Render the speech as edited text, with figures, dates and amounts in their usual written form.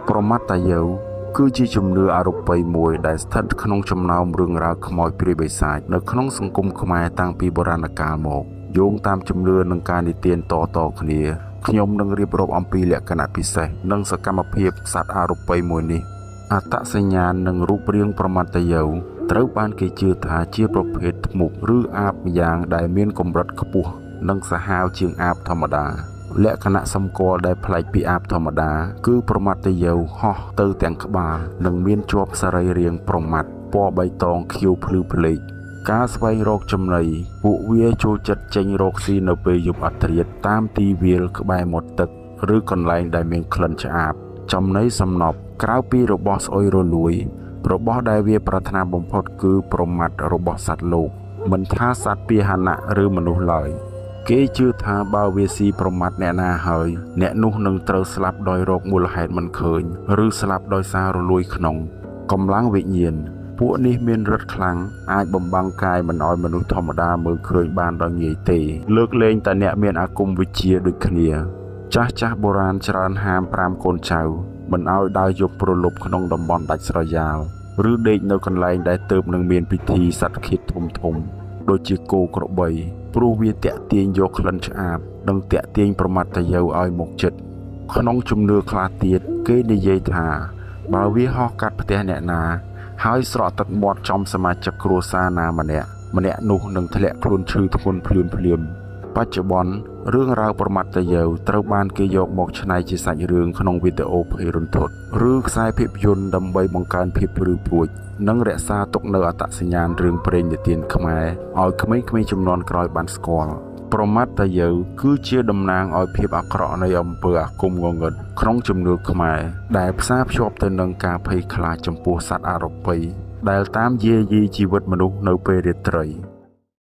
ប្រមាត់តាយាវគឺជាជំនឿអរូបីមួយដែលស្ថិតក្នុងចំណោមរឿងរ៉ាវខ្មោចព្រាយបិសាចនៅក្នុងសង្គមខ្មែរតាំងពីបុរាណកាលមកយោងតាមជំនឿនិងការនិទានតៗគ្នាខ្ញុំនឹងរៀបរាប់អំពីលក្ខណៈពិសេសនិងសកម្មភាពសត្វអរូបីមួយនេះអត្តសញ្ញាណនិងរូបរាងប្រមាត់តាយាវត្រូវបានគេជឿថាជាប្រភេទធ្មប់ឬអាបម្យ៉ាងដែលមានកម្រិតខ្ពស់និងសាហាវជាងអាបធម្មតាលក្ខណៈសម្គាល់ដែលប្លែកពីអាបធម្មតាគឺប្រមាត់តាយាវហោះទៅទាំងក្បាលនិងមានជាប់សរីរាង្គប្រមាត់ពណ៌បៃតងខៀវភ្លឺភ្លេកការស្វែងរកចំណីពួកវាចូលចិត្តចេញរកស៊ីនៅពេលយប់អធ្រាត្រតាមទីវាលក្បែរមាត់ទឹកឬកន្លែងដែលមានក្លិនឆ្អាបចំណីសំណប់ក្រៅពីរបស់ស្អុយរលួយរបស់ដែលវាប្រាថ្នាបំផុតគឺប្រមាត់របស់សត្វលោកមិនថាសត្វពាហនៈឬមនុស្សឡើយគេជឿថាបើវាស៊ីប្រមាត់អ្នកណាហើយអ្នកនោះនឹងត្រូវស្លាប់ដោយរោគមូលហេតុមិនឃើញឬស្លាប់ដោយសាររលួយក្នុងកម្លាំងវិញ្ញាណពួកនេះមានឫទ្ធិខ្លាំងអាចបំបាំងកាយមិនឲ្យមនុស្សធម្មតាមើលឃើញបានដោយងាយទេលើកលែងតែអ្នកមានអាគមវិជ្ជាដូចគ្នាចាស់ៗបុរាណច្រើនហាមប្រាមកូនចៅមិនឲ្យដើរយប់ព្រលប់ក្នុងតំបន់ដាច់ស្រយាលឬដេកនៅកន្លែងដែលទើបនឹងមានពិធីសត្វឃាតធំៗដូចជាគោក្របីព្រោះវាទាក់ទាញយកក្លិនឆ្អាបនិងទាក់ទាញប្រមាត់តាយាវឲ្យមកចិត្តក្នុងជំនឿខ្លះទៀតគេនិយាយថាបើវាហោះកាត់ផ្ទះអ្នកណាហើយស្រក់ទឹកមាត់ចំសមាជិកគ្រួសារណាម្នាក់ម្នាក់នោះនឹងធ្លាក់ខ្លួនឈឺធ្ងន់ភ្លាមភ្លាមបច្ចុប្បន្នរឿងរ៉ាវប្រមាត់តាយាវត្រូវបានគេយកមកច្នៃជាសាច់រឿងក្នុងវីដេអូភ័យរន្ធត់ឬខ្សែភាពយន្តដើម្បីបង្កើនភាពព្រឺព្រួចនិងរក្សាទុកនូវអត្តសញ្ញាណរឿងព្រេងនិទានខ្មែរឲ្យក្មេងៗជំនាន់ក្រោយបានស្គាល់ប្រមាត់តាយាវគឺជាតំណាងឲ្យភាពអាក្រក់នៃអំពើអាគមងងឹតក្នុងជំនឿខ្មែរដែលផ្សារភ្ជាប់ទៅនឹងការភ័យខ្លាចចំពោះសត្វអរូបីដែលតាមយាយីជីវិតមនុស្សនៅពេលរាត្រី។